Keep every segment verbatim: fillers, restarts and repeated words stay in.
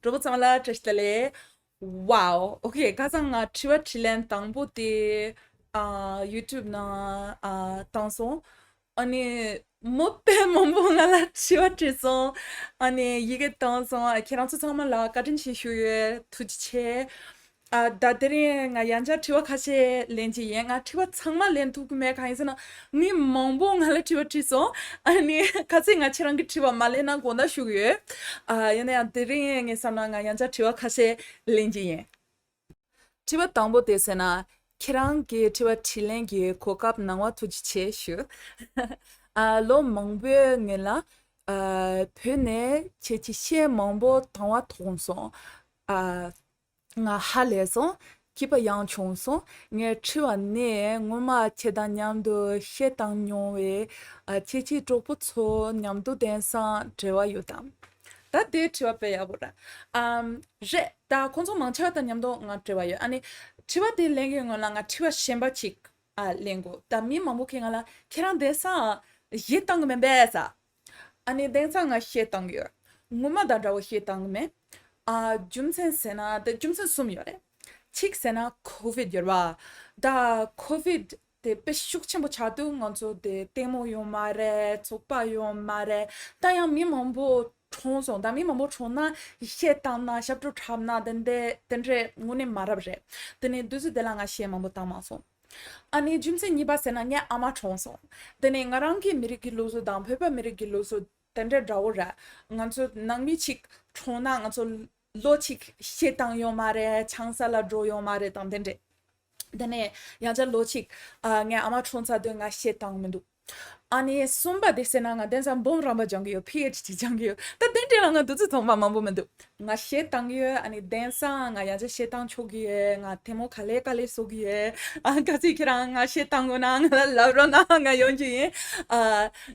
གྲོགས་པོ་ཚང་མ་ལ་བཀྲ་ཤིས་བདེ་ལེགས། Wow, okay, ཁ་སང་ང་དྲི་བ་དྲིས་ལན་དང་པོ་དེ་ཨ་YouTube་ནང་ཨ་བཏང་སོང་། ཨ་ནི་མོ་དཔེ་མང་པོ་ང་ལ་དྲི་བ་དྲིས་སོང་། ཨ་ནི་ཡི་གེ་བཏང་སོང་། ཨ་ཁྱེད་རང་ཚོ་ཚང་མ་ལ་བཀའ་དྲིན་ཆེ་ཞུ་ཡོད། ཐུགས་རྗེ་ཆེ། ཨ་ད་དེ་རིང་ང་ཡང་བསྐྱར་དྲི་བ་ཁ་ཤས་ལེན་གྱི་ཡིན། ང་དྲི་བ་ཚང་མ་ལེན་ཐུབ་ཀྱི་མེད། གང་ཡིན་ཟེར་ན་མི་མང་པོ་ང་ལ་དྲི་བ་དྲིས་སོང་། ཨ་ནི་གལ་སྲིད་ང་ཁྱེད་རང་གི་དྲི་བ་མ་ལེན་ན་དགོངས་དག་ཞུ་གི་ཡོད། ཨ་ཡིན་ན་ཡང་དེ་རིང་ངས་བསམ་ན་ང་ཡང་བསྐྱར་དྲི་བ་ཁ་ཤས་ལེན་གྱི་ཡིན། དྲི་བ་དང་པོ་དེ་ཟེར་ན། ཁྱེད་རང་གི་དྲི་བ་དྲིས་ལན་གྱི་གོ་སྐབས་གནང་བ་ཐུགས་རྗེ་ཆེ་ཞུ། ཨ་ལོ་མང་པོའི་སྔོན་ལ་ཨ་བོད་ནས་ཁྱེད་ཀྱི་གཞས་མང་པོ་དང་བ་མཐོང་སོང་། ཨ་ང་ཧ་ལས་སོང་། སྐྱིད་པ་ཡང་བྱུང་སོང་། ངའི་དྲི་བ་ནི་སྔོན་མ་ཁྱེད་དང་མཉམ་དུ་གཞས་བཏང་མྱོང་བའི་ཨ་ཁྱེད་ཀྱི་གྲོགས་པོ་ཚོ་མཉམ་དུ་དེང་སང་འབྲེལ་བ་ཡོད་དམ། ད་དེའི་དྲི་བ་དཔེ་ཡག་པོ་རེད། ཨམ་རེད། ད་ཁོང་ཚོ་མང་ཆེ་བ་དང་མཉམ་དུ་ང་འབྲེལ་བ་ཡོད། ཨ་ནི་དྲི་བ་དེ་ལེན་གྱི་སྔོན་ལ་ང་དྲི་བ་གཞན་པ་ཅིག་ཨ་ལེན་དགོས། ད་མི་མང་པོ་གིས་ང་ལ་ཁྱེད་རང་དེང་སང་གཞས་བཏང་གི་མིན་པས་ས། ཨ་ནི་དེང་སང་ང་གཞས་བཏང་གི་ཡོད། སྔོན་མ་དང་འདྲ་བོ་གཞས་བཏང་གི་མེད། ཨ་རྒྱུ་མཚན་ཟེར་ན་དེ་རྒྱུ་མཚན་གསུམ་ཡོད་རེད། གཅིག་ཟེར་ན་ཀོ་བིད་ཡོད་རེད་བ། ད་ཀོ་བིད་དེ་དཔེ་ཤུགས་ཆེན་པོ་ཆགས་དུས་ང་ཚོ་དེ་ལྟད་མོ་ཡོད་མ་རེད། ཚོགས་པ་ཡོད་མ་རེད། ད་ཡང་མི་མང་པོ་གྲོངས་སོང་། ད་མི་མང་པོ་གྲོངས་ན་གཞས་བཏང་ན་ཞབས་བྲོ་འཁྲབ་ན་དེ་འདྲ་དེ་འདྲ་དངོས་གནས་མ་རབས་རེད། དེ་ནས་དུས་ཚོད་དེ་ལ་ང་གཞས་མང་པོ་བཏང་མ་སོང་། ཨ་ནི་རྒྱུ་མཚན་གཉིས་པ་ཟེར་ན་ངའི་ཨ་མ་གྲོངས་སོང་། དེ་ནས་ང་རང་གི་མི་རིགས་ཀྱི་ལུགས་སྲོལ་དང་བོད་པ་མི་རིགས་ཀྱི་ལུགས་སྲོལ་དེ་འདྲ་འདྲ་བོ་རེད། ང་ཚོ་ནང་མི་གཅིག་གྲོངས་ན་ང་ཚོ་ལོ་གཅིག་གཞས་བཏང་ཡོད་མ་རེད། ཆང་ས་ལ་འགྲོ་ཡོད་མ་རེད་དང་དེ་འདྲ། དེ་ནས་ཡང་བསྐྱར་ལོ་གཅིག་ཨ་ངའི་ཨ་མ་གྲོངས་ཚར་དུས་ང་གཞས་བཏང་མི་འདུག། ཨ་ནི་གསུམ་པ་དེ་ཟེར་ན་ང་དེང་སང་འབུམ་རམས་པ་སྦྱང་གི་ཡོད། པི་ཨེཆ་ཌི་སྦྱང་གི་ཡོད། ད་དེ་འདྲ་ལ་ང་དུས་ཚོད་ཐོན་པ་མང་པོ་མི་འདུག། ང་གཞས་བཏང་གི་ཡོད། ཨ་ནི་དེང་སང་ང་ཡང་བསྐྱར་གཞས་བཏང་ཆོག་གི་ཡོད། ང་ལྟད་མོ་ག་ལེ་ག་ལེ་བཟོ་གི་ཡོད། ཨ་གལ་སྲིད་ཁྱེད་རང་ང་གཞས་བཏང་དགོས་ན་ང་ལ་ལབ་རོགས་གནང་། ང་ཡོང་རྒྱུ་ཡིན། ཨ་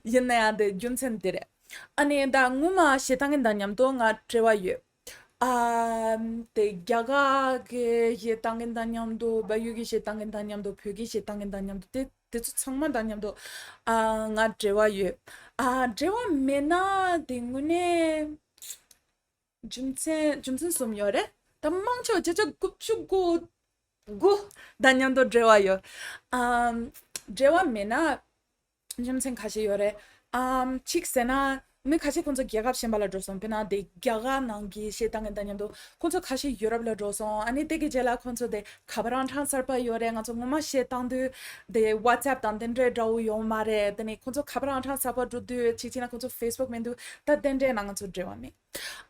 ཡིན་ན་ཡང་དེ་རྒྱུ་མཚན་དེ་རེད། ཨ་ནི་ད་སྔོན་མ་གཞས་བཏང་མཁན་དང་མཉམ་དུ་ང་འབྲེལ་བ་ཡོད། ཨ་དེ་རྒྱ་གར་གྱི་གཞས་བཏང་མཁན་དང་མཉམ་དུ་བལ་ཡུལ་གྱི་གཞས་བཏང་མཁན་དང་མཉམ་དུ་བོད་ཀྱི་གཞས་བཏང་མཁན་དང་མཉམ་དུ་དེ་དེ་ཚོ་ཚང་མ་དང་མཉམ་དུ་ཨ་ང་འབྲེལ་བ་ཡོད། ཨ་འབྲེལ་བ་མེད་ན་དེ་དངོས་གནས་རྒྱུ་མཚན་རྒྱུ་མཚན་གསུམ་ཡོད་རེད། ད་མང་ཆེ་བ་བརྒྱ་ཆ་དགུ་བཅུ་གོ་དགུ་དང་མཉམ་དུ་འབྲེལ་བ་ཡོད། ཨ་འབྲེལ་བ་མེད་ན་རྒྱུ་མཚན་ཁ་ཤས་ཡོད་རེད། ཨམ་གཅིག་ཟེར་ན་མི་ཁ་ཤས་ཁོང་ཚོ་རྒྱལ་ཁབ་གཞན་པ་ལ་འགྲོ་སོང་། དཔེར་ན་དེ་རྒྱ་གར་ནང་གི་གཞས་བཏང་མཁན་དང་མཉམ་དུ་ཁོང་ཚོ་ཁ་ཤས་ཡུ་རོབ་ལ་འགྲོ་སོང་། ཨ་ནི་དེ་གི་རྗེས་ལ་ཁོང་ཚོ་དེ་ཁ་པར་ཨང་གྲངས་གསར་པ་ཡོད་རེད། ང་ཚོ་སྔོན་མ་གཞས་བཏང་དུས་དེ་ཝ་ཊི་སེབ་དང་དེ་འདྲའི་འདྲ་བོ་ཡོད་མ་རེད། དེ་ནས་ཁོང་ཚོ་ཁ་པར་ཨང་གྲངས་གསར་པ་འགྲོ་དུས་གཅིག་བྱས་ན་ཁོང་ཚོ་ཕེ་སི་བུག་མི་འདུག། ད་དེ་འདྲའི་ནང་ང་ཚོ་འབྲེལ་བ་མེད།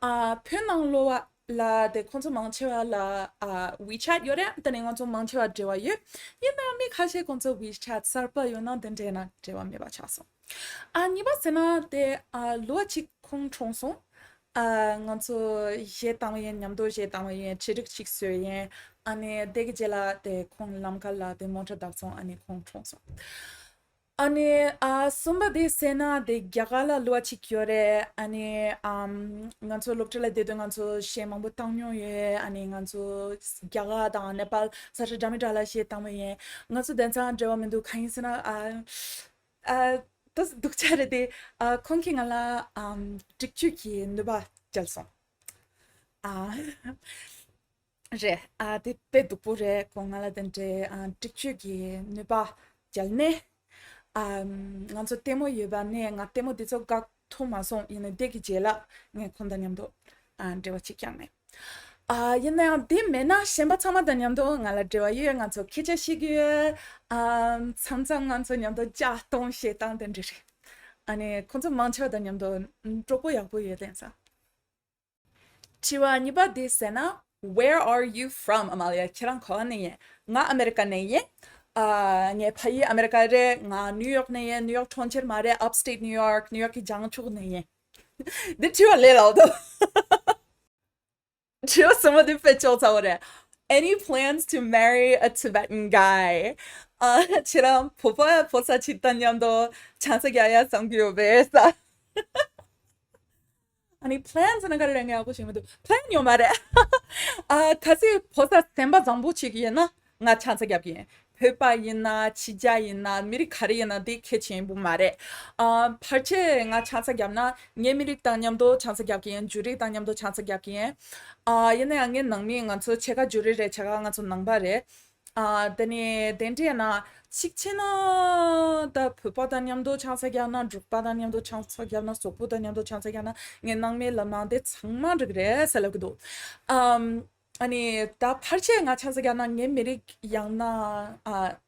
ཨ་བོད་ནང་ལོ་བ་ལ་དེ་ཁོང་ཚོ་མང་ཆེ་བ་ལ་ཨ་ཝི་ཆེ་ཊི་ཡོད་རེད། དེ་ནས་ང་ཚོ་མང་ཆེ་བ་འབྲེལ་བ་ཡོད། ཡིན་ནའང་མི་ཁ་ཤས་ཁོང་ཚོ་ཝི་ཆེ་ཊི་གསར་པ་ཡོད་ན་དེ་འདྲའི་ནང་འབྲེལ་བ་མེད་པ་ཆགས་སོང་། ཨ་གཉིས་པ་ཟེར་ན་དེ་ཨ་ལོ་བ་གཅིག་ཁོང་གྲོངས་སོང་། ཨ་ང་ཚོ་གཞས་བཏང་བ་ཡིན། མཉམ་དུ་གཞས་བཏང་བ་ཡིན། ཆེད་སྒྲིག་ཅིག་བཟོས་ཡིན། ཨ་ནི་དེ་གི་རྗེས་ལ་དེ་ཁོང་ལམ་ཁ་ལ་དེ་མོ་ཊ་བརྡབས་སོང་། ཨ་ནི་ཁོང་གྲོངས་སོང་། ཨ་ནི་ཨ་གསུམ་པ་དེ་ཟེར་ན་དེ་རྒྱ་གར་ལ་ལོ་བ་གཅིག་ཡོད་རེད། ཨ་ནི་ཨམ་ང་ཚོ་སློབ་གྲྭ་ལ་བསྡད་དུས་ང་ཚོ་གཞས་མང་པོ་བཏང་མྱོང་ཡོད། ཨ་ནི་ང་ཚོ་རྒྱ་གར་དང་ནེ་པཱལ་ས་ཆ་འདྲ་མི་འདྲ་ལ་གཞས་བཏང་བ་ཡིན། ང་ཚོ་དེང་སང་འབྲེལ་བ་མི་འདུག། གང་ཡིན་ཟེར་ན་ཨ་ཨ་ད་སྡུག་ཅག་རེད་དེ། ཨ་ཁོང་གིས་ང་ལ་ཨམ་སྒྲིག་ཆས་ཀྱི་ནུས་པ་བསྐྱལ་སོང་། ཨ། རེད། ཨ་དེ་དཔེ་སྡུག་པོ་རེད། ཁོང་ང་ལ་དེ་འདྲའི་ཨ་སྒྲིག་ཆས་ཀྱི་ནུས་པ་བསྐྱལ་ནས། ཨ་ང་ཚོ་ལྟད་མོ་ཡོད་པ་ནས་ང་ལྟད་མོ་དེ་ཚོ་དགག་ཐུབ་མ་སོང་། ཡིན་ནའི་དེ་གི་རྗེས་ལ་ངས་ཁོང་དང་མཉམ་དུ་ཨ་འབྲེལ་བ་ཅིག་བསྐྱངས་ནས། ཨ་ཡིན་ན་ཡང་དེ་མེད་ན་གཞན་པ་ཚང་མ་དང་མཉམ་དུ་ང་ལ་འབྲེལ་བ་ཡོད། ང་ཚོ་སྐད་ཆ་བཤད་ཀྱི་ཡོད། ཨ་མཚམས་མཚམས་ང་ཚོ་མཉམ་དུ་ལྕགས་གཏོང་བཤད་སྟངས་དེ་འདྲ་རེད། ཨ་ནི་ཁོང་ཚོ་མང་ཆེ་བ་དང་མཉམ་དུ་གྲོགས་པོ་ཡག་པོ་ཡོད་དེ་ཡིན་ས། དྲི་བ་གཉིས་པ་འདི་ཟེར་ན། Where are you from, Amalia? ཁྱེད་རང་ག་བ་ནས་ཡིན། ང་ཨ་མེ་རི་ཀ་ནས་ཡིན། ཨ་ངའི་ཕ་ཡུལ་ཨ་མེ་རི་ཀ་རེད། ང་ནིའུ་ཡོག་ནས་ཡིན། ནིའུ་ཡོག་གྲོང་ཁྱེར་མ་རེད། Upstate New York, ནིའུ་ཡོག་གི་བྱང་ཕྱོགས་ནས་ཡིན། འདི་དྲི་བ་ལས་སླ་པོ་འདུག། དྲི་བ་གསུམ་པ་འདི་དཔེ་ལྕོགས་ཚ་པོ་རེད། Any plans to marry a Tibetan guy? ཨ་ཁྱེད་རང་བོད་པ་ཕོ་གསར་ཅིག་དང་མཉམ་དུ་ཆང་ས་རྒྱག་ཡ་བསམ་གྱི་ཡོད་པས་ས། ཨ་ནི་plan ཟེར་ན་ག་རེ་རེད། ངས་ཡག་པོ་ཤེས་མི་འདུག། Plan ཡོད་མ་རེད། ཨ་གལ་སྲིད་ཕོ་གསར་སེམས་པ་བཟང་པོ་ཅིག་ཡིན་ན་ང་ཆང་ས་རྒྱབ་ཀྱི་ཡིན། བོད་པ་ཡིན་ན་ཕྱི་རྒྱལ་ཡིན་ན་མི་རིགས་ག་རེ་ཡིན་ན་དེ་གལ་ཆེན་པོ་མ་རེད། ཨ་ཕལ་ཆེར་ང་ཆང་ས་བརྒྱབ་ན་ངའི་མི་རིགས་དང་མཉམ་དུ་ཆང་ས་བརྒྱབ་ཀྱི་ཡིན། འཇུ་རིགས་དང་མཉམ་དུ་ཆང་ས་བརྒྱབ་ཀྱི་ཡིན། ཨ་ཡིན་ན་ཡང་ངའི་ནང་མི་ང་ཚོ་ཕྱེད་ཀ་འཇུ་རིགས་རེད། ཕྱེད་ཀ་ང་ཚོ་ནང་པ་རེད། ཨ་དེ་ནས་དེ་འདྲས་ན་གཅིག་བྱས་ན་ད་བོད་པ་དང་མཉམ་དུ་ཆང་ས་བརྒྱབ་ན་འབྲོག་པ་དང་མཉམ་དུ་ཆང་ས་བརྒྱབ་ན་སོག་པོ་དང་མཉམ་དུ་ཆང་ས་བརྒྱབ་ན་ངའི་ནང་མི་ལབ་ན་དེ་ཚང་མ་འགྲིག་རེད་ཟེར་ལབ་ཀྱི་འདུག་ཨམ། ཨ་ནི་ད་ཕལ་ཆེར་ང་ཆང་ས་བརྒྱབ་ན་ངའི་མི་རིགས་ཡང་ན་ཨ་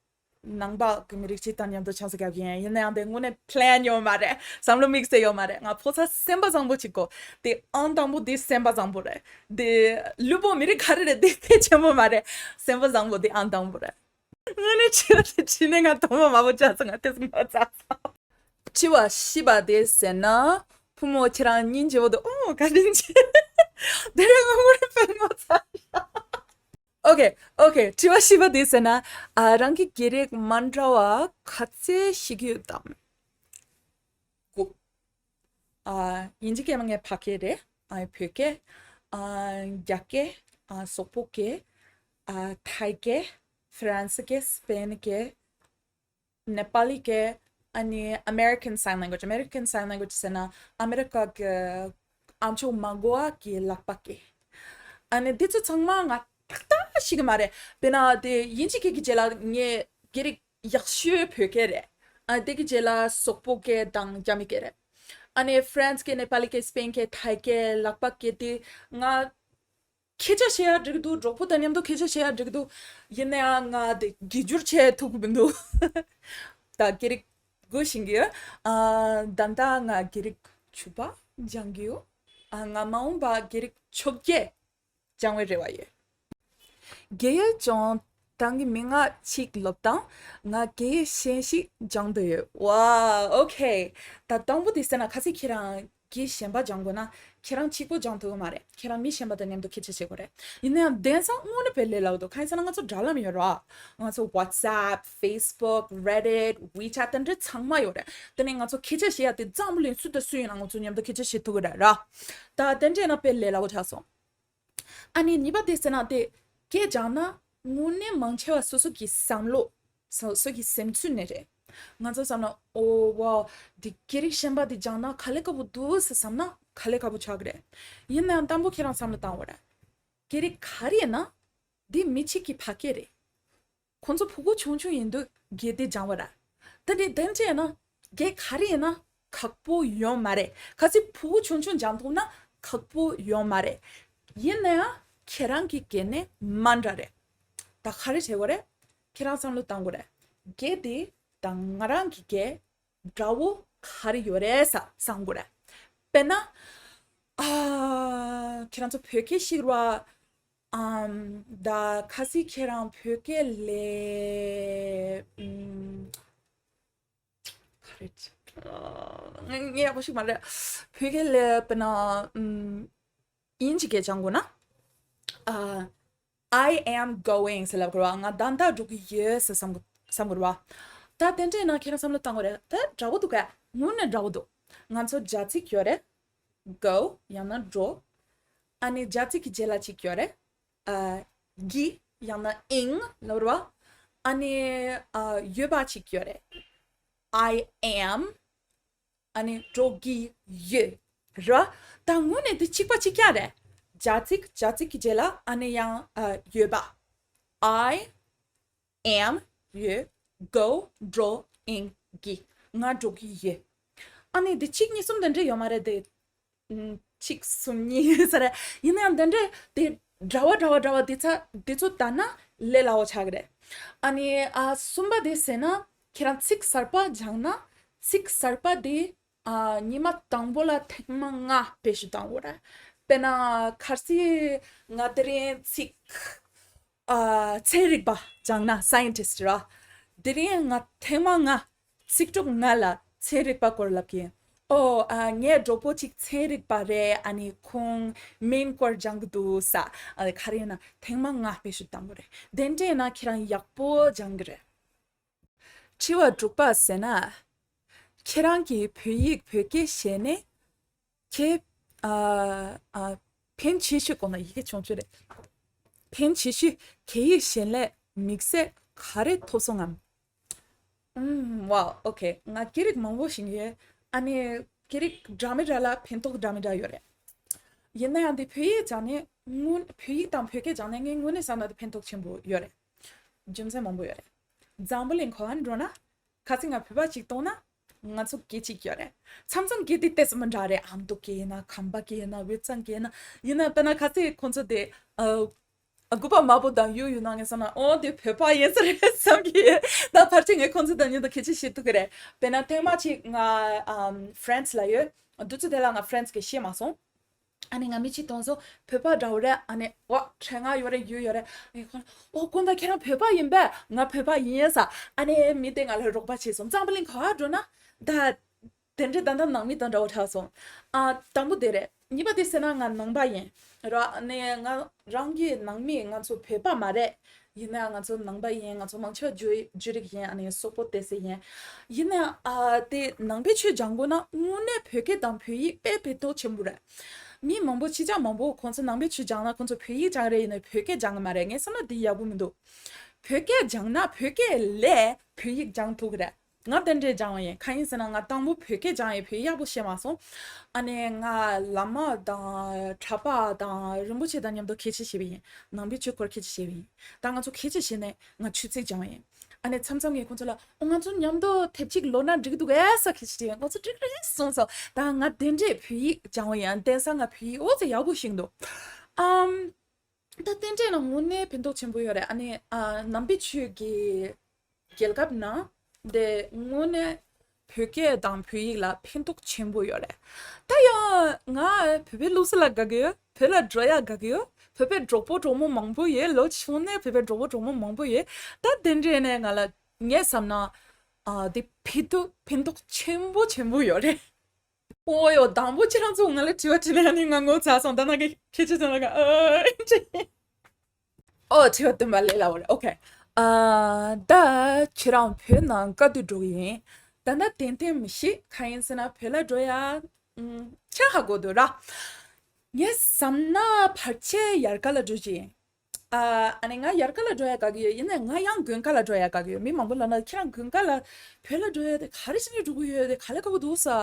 ནང་པ་གི་མི་རིགས་གཅིག་དང་མཉམ་དུ་ཆང་ས་བརྒྱབ་ཀྱི་ཡིན། ཡིན་ན་ཡང་དེ་དངོས་གནས་པི་ལན་ཡོད་མ་རེད། བསམ་བློ་དམིགས་བསལ་ཡོད་མ་རེད། ང་ཕོ་གསར་སེམས་པ་བཟང་པོ་གཅིག་གོ། དེ་ཨང་དང་པོ་དེ་སེམས་པ་བཟང་པོ་རེད། དེ་ལུས་པོ་མི་རིགས་ག་རེ་རེད་དེ་གལ་ཆེན་པོ་མ་རེད། སེམས་པ་བཟང་པོ་དེ་ཨང་དང་པོ་རེད། དངོས་གནས་དྲི་བ་དེ་དྲིས་ནས་ང་དོགས་པ་མང་པོ་བྱས་སོང་། ང་དེ་ཚོ་ངོ་ཚ་སོང་། དྲི་བ་བཞི་པ་དེ་ཟེར་ན། ཕོ་མོ་ཁྱེད་རང་སྙིང་རྗེ་བོ་འདུག་ཨོ་བཀའ་དྲིན་ཆེ། དེ་རིང་ངོ་མ་རེད་པས་ངོ་ཚ། ཨོ་ཁེ་ཨོ་ཁེ། དྲི་བ་བཞི་པ་དེ་ཟེར་ན། ཨ་རང་གི་སྐད་རིགས་མ་འདྲ་བ་ག་ཚད་ཤེས་ཀྱི་ཡོད་དམ། དགུ། ཨ་དབྱིན་ཇི་སྐད་མ་ངའི་ཕ་སྐད་རེད། ཨ་བོད་སྐད། ཨ་རྒྱ་སྐད། ཨ་སོག་པོ་སྐད། ཨ་ཐའི་སྐད། ཧྥ་རན་སི་སྐད། སི་པེན་སྐད། ནེ་པ་ལི་སྐད། ཨ་ནི་American Sign Language། American Sign Language ཟེར་ན་ཨ་མེ་རི་ཀ་གི་ཨ་མཆོག་མ་གོ་བ་གི་ལག་པ་སྐད། ཨ་ནི་འདི་ཚོ་ཚང་མ་ང་ཏག་ཏག་ཤེས་ཀྱི་མ་རེད། དཔེར་ན་དེ་དབྱིན་ཇི་སྐད་ཀྱི་རྗེས་ལ་ངས་སྐད་རིགས་ཡག་ཤོས་བོད་སྐད་རེད། ཨ་དེ་གི་རྗེས་ལ་སོག་པོ་སྐད་དང་རྒྱ་མི་སྐད་རེད། ཨ་ནི་ཧྥ་རན་སི་སྐད། ནེ་པ་ལི་སྐད། སི་པེན་སྐད། ཐའི་སྐད། ལག་པ་སྐད་དེ་ང་སྐད་ཆ་བཤད་ཡ་འགྲིག་འདུག་གྲོགས་པོ་དང་མཉམ་དུ་སྐད་ཆ་བཤད་ཡ་འགྲིག་འདུག་ཡིན་ན་ཡང་ང་དེ་སྒྱུར་བཅོས་བྱེད་ཐུབ་ཀྱི་མི་འདུག་ད་སྐད་རིགས་དགོས་ཤིང་གི། ཨ་ད་ལྟ་ང་སྐད་རིགས་བཅུ་པ་སྦྱང་གི་ཡོད། ཨ་ང་མ་འོངས་པ་སྐད་རིགས་བཅོ་བརྒྱད་སྦྱང་བའི་རེ་བ་ཡོད། རྒས་ཡོལ་སྦྱོང་སྟངས་ཀྱི་མི་ང་གཅིག་སློབ་དང་། ང་རྒས་ཡོལ་གཞན་ཞིག་སྦྱང་འདོད་ཡོད། ཝའོ་ཨོ་ཁེ། ད་དང་པོ་དེ་ཟེར་ན་ཁ་སང་ཁྱེད་རང་གི་གཞན་པ་སྦྱང་དགོས་ན་ཁྱེད་རང་གཅིག་པོ་སྦྱང་ཐུབ་ཀྱི་མ་རེད། ཁྱེད་རང་མི་གཞན་པ་དང་མཉམ་དུ་སྐད་ཆ་བཤད་དགོས་རེད། ཡིན་ན་ཡང་དེང་སང་དངོས་གནས་དཔེ་ལས་སླ་བོ་འདུག་གང་ཡིན་ཟེར་ན་ང་ཚོ་དྲ་ལམ་ཡོད་ར། ང་ཚོ་WhatsApp, Facebook, Reddit, WeChat དེ་འདྲ་ཚང་མ་ཡོད་རེད། དེ་ནས་ང་ཚོ་སྐད་ཆ་བཤད་ཡ་དེ་ཙམ་ལས་སུ་དང་སུ་ཡིན་ན་ང་ཚོ་མཉམ་དུ་སྐད་ཆ་བཤད་ཐུབ་ཀྱི་རེད་ར། ད་དེ་འདྲ་ཡིན་ན་དཔེ་ལས་སླ་བོ་ཆགས་སོང་། ཨ་ནི་གཉིས་པ་དེ་ཟེར་ན་དེ་སྐད་སྦྱང་ན་དངོས་གནས་མང་ཆེ་བ་སོ་སོ་གི་བསམ་བློ། སོ་སོ་གི་སེམས་ཚུལ་ནས་རེད། ང་ཚོ་བསམ་ན་ཨོ་ཝའོ་འདི་སྐད་རིགས་གཞན་པ་འདི་སྦྱང་ན་ག་ལེ་དགའ་པོ་འདུག་ཟེར་བསམ་ན་ག་ལེ་དགའ་པོ་ཆགས་ཀྱི་རེད། ཡིན་ནའང་དང་པོ་ཁྱེད་རང་བསམ་བློ་བཏང་བ་རེད། སྐད་རིགས་ག་རེ་ཡིན་ན་འདི་མི་གཅིག་གི་ཕ་སྐད་རེད། ཁོང་ཚོ་ཕྲུ་གུ་ཆུང་ཆུང་ཡིན་དུས་སྐད་དེ་སྦྱང་བ་ར། ད་དེ་དེ་འདྲ་ཡིན་ན་སྐད་ག་རེ་ཡིན་ན་ཁག་པོ་ཡོད་མ་རེད། གལ་སྲིད་ཕྲུ་གུ་ཆུང་ཆུང་སྦྱང་ཐུབ་ན་ཁག་པོ་ཡོད་མ་རེད། ཡིན་ན་ཡང་ཁྱེད་རང་གི་སྐད་ནི་མ་འདྲ་རེད། ད་ག་རེ་བྱེད་དགོས་རེད། ཁྱེད་རང་བསམ་བློ་བཏང་དགོས་རེད། སྐད་དེ་དང་ང་རང་གི་སྐད་འདྲ་བོ་ག་རེ་ཡོད་རེད་ས་བསམ་དགོས་རེད། དཔེར་ན། ཨ། ཁྱེད་རང་ཚོ་བོད་སྐད་ཤེས་རེད་བ། ཨམ། ད་ཁ་སང་ཁྱེད་རང་བོད་སྐད་ལས། ཨམ། ག་རེ། ཨ། ངས་ངས་ཡག་པོ་ཤེས་མ་རེད། བོད་སྐད་ལས་དཔེར་ན། ཨམ། དབྱིན་ཇི་སྐད་སྦྱང་དགོས་ན། ཨ། I am going ཟེར་ལབ་དགོས་རེད་བ། ང་ད་ལྟ་འགྲོ་གི་ཡོད་ཟེར་བསམ་བསམ་དགོས་རེད་བ། ད་དེ་འདྲ་ཡིན་ན་ཁྱེད་རང་བསམ་བློ་བཏང་དགོས་རེད། ད་འདྲ་བོ་འདུག་གས། དངོས་གནས་འདྲ་བོ་འདུག་ང་ཚོ་བྱ་ཚིག་ཡོད་རེད། Go ཡང་ན་འགྲོ། ཨ་ནི་བྱ་ཚིག་གི་རྗེས་ལ་གཅིག་ཡོད་རེད། ཨ། གི་ཡང་ན་ing ལབ་རེད་བ། ཨ་ནི་ཨ་ཡོད་པ་གཅིག་ཡོད་རེད། I am ཨ་ནི་འགྲོ་གི་ཡོད་རེད་བ། ད་དངོས་གནས་དེ་གཅིག་པ་གཅིག་རྐྱང་རེད། བྱ་ཚིག་བྱ་ཚིག་གི་རྗེས་ལ་ཨ་ནི་ཡང་ཨ་ཡོད་པ། I am ཡོད། Go འགྲོ། ing གི་ང་འགྲོ་གི་ཡོད། ཨ་ནི་འདི་གཅིག་གཉིས་གསུམ་དེ་འདྲ་ཡོད་མ་རེད་དེ། ཨུམ། གཅིག་གསུམ་གཉིས་ཟེར་རེད། ཡིན་ན་ཡང་དེ་འདྲ་དེ་འདྲ་བ་འདྲ་བ་འདྲ་བ་དེ་ཚ་དེ་ཚོ་ལྟ་ན་ལས་སླ་བོ་ཆགས་ཀྱི་རེད། ཨ་ནི་ཨ་གསུམ་པ་དེ་ཟེར་ན་ཁྱེད་རང་ཚིག་གསར་པ་སྦྱང་ན་ཚིག་གསར་པ་དེ་ཨ་ཉི་མ་དང་པོ་ལ་ཐེངས་མ་ལྔ་བེད་སྤྱོད་གཏང་དགོས་རེད། དཔེར་ན་ཁར་སི་ང་དེ་རིང་ཚིག་ཨ་ཚན་རིག་པ་སྦྱང་ན་scientist ར། དེ་རིང་ང་ཐེངས་མ་ལྔ་ཚིག་གྲོགས་ལྔ་ལ་ཚན་རིག་པ་སྐོར་ལབ་ཀྱི་ཡིན། ཨོ་ཨ་ངའི་གྲོགས་པོ་གཅིག་ཚན་རིག་པ་རེད། ཨ་ནི་ཁོང་སྨན་སྐོར་སྦྱང་གི་འདུག་ས། ཨ་ནི་ག་རེ་ཡིན་ན་ཐེངས་མ་ལྔ་བེད་སྤྱོད་གཏང་དགོས་རེད། དེ་འདྲ་ཡིན་ན་ཁྱེད་རང་ཡག་པོ་སྦྱང་གི་རེད། དྲི་བ་དྲུག་པ་ཟེར་ན། ཁྱེད་རང་གིས་བོད་ཡིག་བོད་སྐད་ཤེས་ནས། ཁྱེད། ཨ། ཨ། ཕན་ཆེ་ཤོས་གོ་ན་ཡི་གེ་ཆུང་ཆུང་རེད། ཕན་ཆེ་ཤོས་ག་ཡིག་ཤེས་ལས་དམིགས་བསལ་ ག་རེ་ཐོབ་སོང་ངམ། ཨུམ། ཝའོ། ཨོ་ཁེ། ང་སྐད་རིགས་མང་པོ་ཤེས་ཀྱི་ཡོད། ཨ་ནི་སྐད་རིགས་འདྲ་མི་འདྲ་ལ་ཕན་ཐོགས་འདྲ་མི་འདྲ་ཡོད་རེད། ཡིན་ན་ཡང་འདི་བོད་ཡིག་སྦྱངས་ནས་དངོས། བོད་ཡིག་དང་བོད་སྐད་སྦྱངས་ནས་ངས་དངོས་གནས་བསམ་ན་དེ་ཕན་ཐོགས་ཆེན་པོ་ཡོད་རེད། རྒྱུ་མཚན་མང་པོ་ཡོད་རེད། འཛམ་བུ་གླིང་ག་པར་འགྲོ་ན། ཁ་སང་ང་བོད་པ་གཅིག་མཐོང་ན། ང་ཚོ་སྐད་གཅིག་ཡོད་རེད། མཚམས་མཚམས་སྐད་དེ་ཏོག་ཙམ་མི་འདྲ་རེད། ཨ་མདོ་སྐད་ཡིན་ན། ཁམས་པ་སྐད་ཡིན་ན། དབུས་གཙང་སྐད་ཡིན་ན། ཡིན་ན་དཔེར་ན་ཁ་སང་ཁོང་ཚོ་དེ། ཨ། ཨ། སྐུ་པར་དམར་པོ་དང་གཡུ་ཡུ་ནང་ངས་བསམ་ན། ཨོ་དེ་བོད་པ་ཡིན་ས་རེད་བསམ་གྱི་ཡོད། ད་ཕལ་ཆེར་ངས་ཁོང་ཚོ་དང་མཉམ་དུ་སྐད་ཆ་བཤད་ཐུབ་ཀྱི་རེད། དཔེར་ན་ཐེངས་མ་གཅིག་ང་ཨམ་ཧྥ་རན་སི་ལ་ཡོད། དུས་ཚོད་དེ་ལ་ང་ཧྥ་རན་སི་སྐད་ཤེས་མ་སོང་། ཨ་ནི་ང་མི་གཅིག་མཐོང་སོང་། བོད་པ་འདྲ་བོ་རེད། ཨ་ནི་ཨོ་ཁྲེལ་ང་ཡོད་རེད། ཡུ་ཡོད་རེད། ཨ་ནི་ཁོང་། ཨོ་དགོངས་དག་ཁྱེད་རང་བོད་པ་ཡིན་པས། ང་བོད་པ་ཡིན་ས། ཨ་ནི་མི་དེ་ང་ལ་རོགས་པ་བྱས་སོང་། འཛམ་བུ་གླིང་ག་པར་འགྲོ་ན། ད་དེ་འདྲའི་ད་ལྟ་ནང་མི་དང་འདྲ་བོ་ཆགས་སོང་། ཨ། དང་པོ་དེ་རེད། གཉིས་པ་དེ་ཟེར་ན་ང་ནང་པ་ཡིན། ར། ཨ་ནི་ང་རང་གི་ནང་མི་ང་ཚོ་བོད་པ་མ་རེད། ཡིན་ན་ང་ཚོ་ནང་པ་ཡིན། ང་ཚོ་མང་ཆེ་བ་འཇུ་འཇུ་རིགས་ཡིན། ཨ་ནི་སོག་པོ་ཏོག་ཙམ་ཡིན། ཡིན་ན་ཨ་དེ་ནང་པའི་ཆོས་སྦྱང་དགོས་ན་དངོས་གནས་བོད་སྐད་དང་བོད་ཡིག་དཔེ་ཕན་ཐོགས་ཆེན་པོ་རེད། མི་མང་པོ་ཕྱི་རྒྱལ་མང་པོ་ཁོང་ཚོ་ནང་པའི་ཆོས་སྦྱང་ན་ཁོང་ཚོ་བོད་ཡིག་སྦྱང་རེད། ཡིན་ན་བོད་སྐད་སྦྱང་གི་མ་རེད། ངས་བསམ་ན་འདི་ཡག་པོ་མི་འདུག་བོད་སྐད་སྦྱང་ན་བོད་སྐད་ལས་བོད་ཡིག་སྦྱང་ཐུབ་ཀྱི་རེད། ང་དེ་འདྲས་སྦྱང་བ་ཡིན། གང་ཡིན་ཟེར་ན་ང་དང་པོ་བོད་སྐད་སྦྱང་ཡས་བོད་ཡག་པོ་ཤེས་མ་སོང་། ཨ་ནི་ང་བླ་མ་དང་གྲྭ་པ་དང་རིན་པོ་ཆེ་དང་མཉམ་དུ་སྐད་ཆ་བཤད་པ་ཡིན། ནང་པའི་ཆོས་སྐོར་སྐད་ཆ་བཤད་པ་ཡིན། ད་ང་ཚོ་སྐད་ཆ་བཤད་ནས་ང་ཆོས་ཚིག་སྦྱང་བ་ཡིན། ཨ་ནི་མཚམས་མཚམས་ངས་ཁོང་ཚོ་ལ། ཨོ་ང་ཚོ་མཉམ་དུ་དེབ་གཅིག་ཀློག་ན་འགྲིག་འདུག་གས་ཟེར་སྐད་ཆ་དྲིས་ཡིན། ཁོང་ཚོ་འགྲིག་རེད་གསུངས་སོང་། ད་ང་དེ་འདྲས་བོད་ཡིག་སྦྱང་བ་ཡིན། དེང་སང་ང་བོད་ཡིག་ཨོ་ཙི་ཡག་པོ་ཤེས་འདུག་ཨམ། ད་དེ་འདྲས་ན་དངོས་གནས་ཕན་ཐོགས་ཆེན་པོ་ཡོད་རེད། ཨ་ནི་ཨ་ནང་པའི་ཆོས་ཀྱི་རྒྱལ་ཁབ་ན་དེ་དངོས་གནས་བོད་སྐད་དང་བོད་ཡིག་ལ་ཕན་ཐོགས་ཆེན་པོ་ཡོད་རེད། ད་ཡང་ང་བོད་པའི་སློབ་གསོ་ལ་དགའ་གི་ཡོད། བོད་ལ་འགྲོ་ཡག་དགའ་གི་ཡོད། བོད་པའི་གྲོགས་པོ་གྲོགས་མོ་མང་པོ་ཡོད། ལོ་ཆུང་ནས་བོད་པའི་གྲོགས་པོ་གྲོགས་མོ་མང་པོ་ཡོད། ད་དེ་འདྲས་ནས་ང་ལ་ངས་བསམ་ན་ཨ་དེ་ཕན་ཐོགས་ཕན་ཐོགས་ཆེན་པོ་ཆེན་པོ་ཡོད་རེད། ཨོ་ཡོ། དང་པོ་ཁྱེད་རང་ཚོ་ང་ལ་དྲི་བ་དྲིས་ན་ནི་ང་ངོ་ཚ་སོང་། ད་ནང་གི་ཁྱེད་ཚོ་ཚང་མ་ཨ་ཨོ་དྲི་བ་བཏོན་པ་ལས་སླ་བོ་རེད། ཨོ་ཁེ། ཨ་ད་ཁྱེད་རང་བོད་ནང་དཀའ་སྡུག་འགྲོ་གི་ཡིན། ད་ལྟ་ཏན་ཏན་མི་ཤེས། གང་ཡིན་ཟེར་ན་བོད་ལ་འགྲོ་ཡ་ཆ་ཧ་གོ་འདུག་ར། ངས་བསམ་ན་ཕལ་ཆེར་ཡར་ཀ་ལ་འགྲོ་གི་ཡིན། ཨ་ཨ་ནི་ང་ཡར་ཀ་ལ་འགྲོ་ཡ་དགའ་གི་ཡོད། ཡིན་ནའི་ང་ཡང་དགུན་ཁ་ལ་འགྲོ་ཡ་དགའ་གི་ཡོད། མི་མང་པོ་ལབ་ན་ཁྱེད་རང་དགུན་ཁ་ལ་བོད་ལ་འགྲོ་ཡ་དེ་ག་རེ་བྱས་ནས་འགྲོ་གི་ཡོད། དེ་ག་ལེ་དགའ་པོ་འདུག་ས།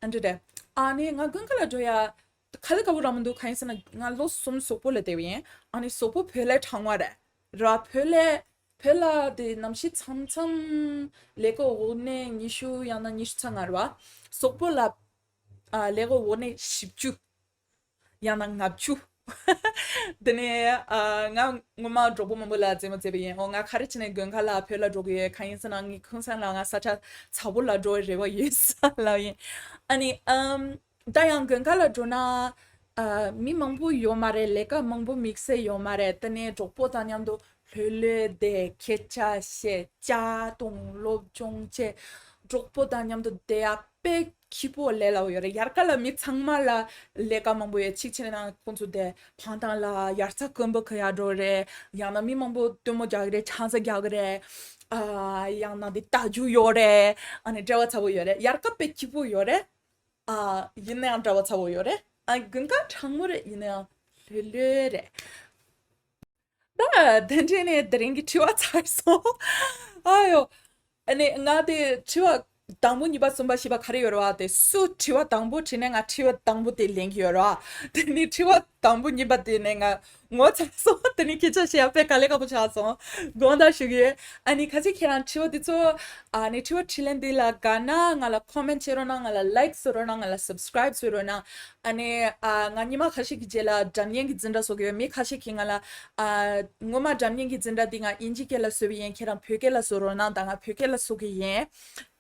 ཨ་འདྲ་རེད། ཨ་ནི་ང་དགུན་ཁ་ལ་འགྲོ་ཡ་ག་ལེ་དགའ་པོ་རང་མི་འདུག་གང་ཡིན་ཟེར་ན་ང་ལོ་གསུམ་སོག་པོ་ལ་བསྡད་པ་ཡིན། ཨ་ནི་སོག་པོ་བོད་ལས་གྲང་བ་རེད། ར་བོད་ལས་བོད་ལ་དེ་གནམ་གཤིས་མཚམས་མཚམས་ཀླད་ཀོར་འོག་ནས་ཉི་ཤུ་ཡང་ན་ཉི་ཤུ་རྩ་ལྔ་རེད་བ། སོག་པོ་ལ་ཨ་ཀླད་ཀོར་འོག་ནས་བཞི་བཅུ། ཡང་ན་ལྔ་བཅུ། དེ་ནས་ཨ་ང་ངོ་མ་གྲོགས་པོ་མང་པོ་ལ་རྩེད་མོ་རྩེས་པ་ཡིན། འོ་ང་ག་རེ་བྱས་ནས་དགུན་ཁ་ལ་བོད་ལ་འགྲོ་གི་ཡོད། གང་ཡིན་ཟེར་ན་ངའི་ཁུངས་སང་ལ་ང་ས་ཆ་ཚ་པོ་ལ་འགྲོ་བའི་རེ་བ་ཡོད་ས་ལབ་ཡིན། ཨ་ནི་ཨམ་ད་ཡང་དགུན་ཁ་ལ་འགྲོ་ན་ཨ་མི་མང་པོ་ཡོད་མ་རེད། ལས་ཀ་མང་པོ་དམིགས་བསལ་ཡོད་མ་རེད། དེ་ནས་གྲོགས་པོ་དང་མཉམ་དུ་ལྷོད་ལྷོད་བསྡད། སྐད་ཆ་བཤད། ཇ་འཐུང་། སློབ་སྦྱོང་བྱེད། གྲོགས་པོ་དང་མཉམ་དུ་བསྡད་ཡ་དཔེ་སྐྱིད་པོ་ལས་སླ་བོ་ཡོད་རེད། ཡར་ཀ་ལ་མི་ཚང་མ་ལ་ལས་ཀ་མང་པོ་ཡོད། གཅིག་བྱས་ན་ཁོང་ཚོ་དེ་བང་ཐང་ལ་དབྱར་རྩྭ་དཀོན་པོ་ཁུར་ཡ་འགྲོ་རེད། ཡང་ན་མི་མང་པོ་སྟོན་མོ་རྒྱག་གི་རེད། ཆང་ས་རྒྱག་གི་རེད། ཨ་ཡང་ན་དེ་རྟ་རྒྱུག་ཡོད་རེད། ཨ་ནི་བྲེལ་བ་ཚ་པོ་ཡོད་རེད། ཡར་ཀ་དཔེ་སྐྱིད་པོ་ཡོད་རེད། ཨ་ཡིན་ན་ཡང་བྲེལ་བ་ཚ་པོ་ཡོད་རེད། ཨ་དགུན་ཁ་གྲང་མོ་རེད། ཡིན་ན་ཡང་ལྷོད་ལྷོད་རེད། ད་དེ་འདྲས་ནས་དེ་རིང་གི་དྲི་བ་ཚར་སོང་། ཨ་ཡོ། ཨ་ནི་ང་དེ་དྲི་བ་དང་པོ་གཉིས་པ་གསུམ་པ་བཞི་པ་ག་རེ་ཡོད་རེད་བ། དེ་སུ་དྲི་བ་དང་པོ་དྲིས་ནས་ང་དྲི་བ་དང་པོ་དེ་ལེན་གྱི་ཡོད་རེད་བ། དེ་ནི་དྲི་བ་དང་པོ་གཉིས་པ་དེ་ནས་ང་ངོ་ཚ་སོང་། དེ་ནི་སྐད་ཆ་བཤད་ཡ་དཔེ་དཀའ་ལས་ཁག་པོ་ཆགས་སོང་། དགོངས་དག་ཞུ་གི་ཡོད། ཨ་ནི་ཁ་ཤས་ཁྱེད་རང་དྲི་བ་དེ་ཚོ་ཨ་ནི་དྲི་བ་དྲིས་ལན་འདི་ལ་དགའ་ན་ང་ལ་ཀོ་མེན་ཊི་བྱེད་རོགས་གནང་། ང་ལ་ལའིཀ་བཟོ་རོགས་གནང་། ང་ལ་སབ་སི་ཀ་རའིབ་བཟོ་རོགས་གནང་། ཨ་ནི་ཨ་ང་ཉི་མ་ཁ་ཤས་ཀྱི་རྗེས་ལ་སྒྲ་སྙན་གྱི་འཛིན་གྲྭ་བཟོ་གི་ཡོད། མི་ཁ་ཤས་ཀྱིས་ང་ལ་ཨ་ངོ་མ་སྒྲ་སྙན་གྱི་འཛིན་གྲྭ་འདི་ང་དབྱིན་ཇི་སྐད་ལ་བཟོས་པ་ཡིན། ཁྱེད་རང་བོད་སྐད་ལ་བཟོ་རོགས་གནང་། ད་ང་བོད་སྐད་ལ་བཟོ་གི་ཡིན།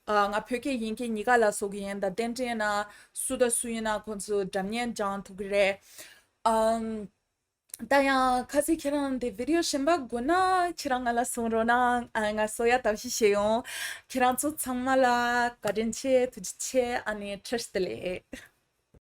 ཨ་ང་བོད་སྐད་དབྱིན་སྐད་གཉིས་ཀ་ལ་བཟོ་གི་ཡིན། ད་དེ་འདྲ་ཡིན་ན་སུ་དང་སུ་ཡིན་ན་ཁོང་ཚོ་སྒྲ་སྙན་སྦྱང་ཐུབ་ཀྱི་རེད། ཨམ། ད་ཡང་ཁ་སང་ཁྱེད་རང་དེ་བི་ཌི་ཡོ་གཞན་པ་དགོས་ན་ཁྱེད་རང་ང་ལ་གསུང་རོགས་གནང་། ཨ་ང་བཟོ་ཡ་ཐབས་ཤེས་བྱེད་ཡོང་། ཁྱེད་རང་ཚོ་ཚང་མ་ལ་བཀའ་དྲིན་ཆེ། ཐུགས་རྗེ་ཆེ། ཨ་ནི་བཀྲ་ཤིས་བདེ་ལེགས།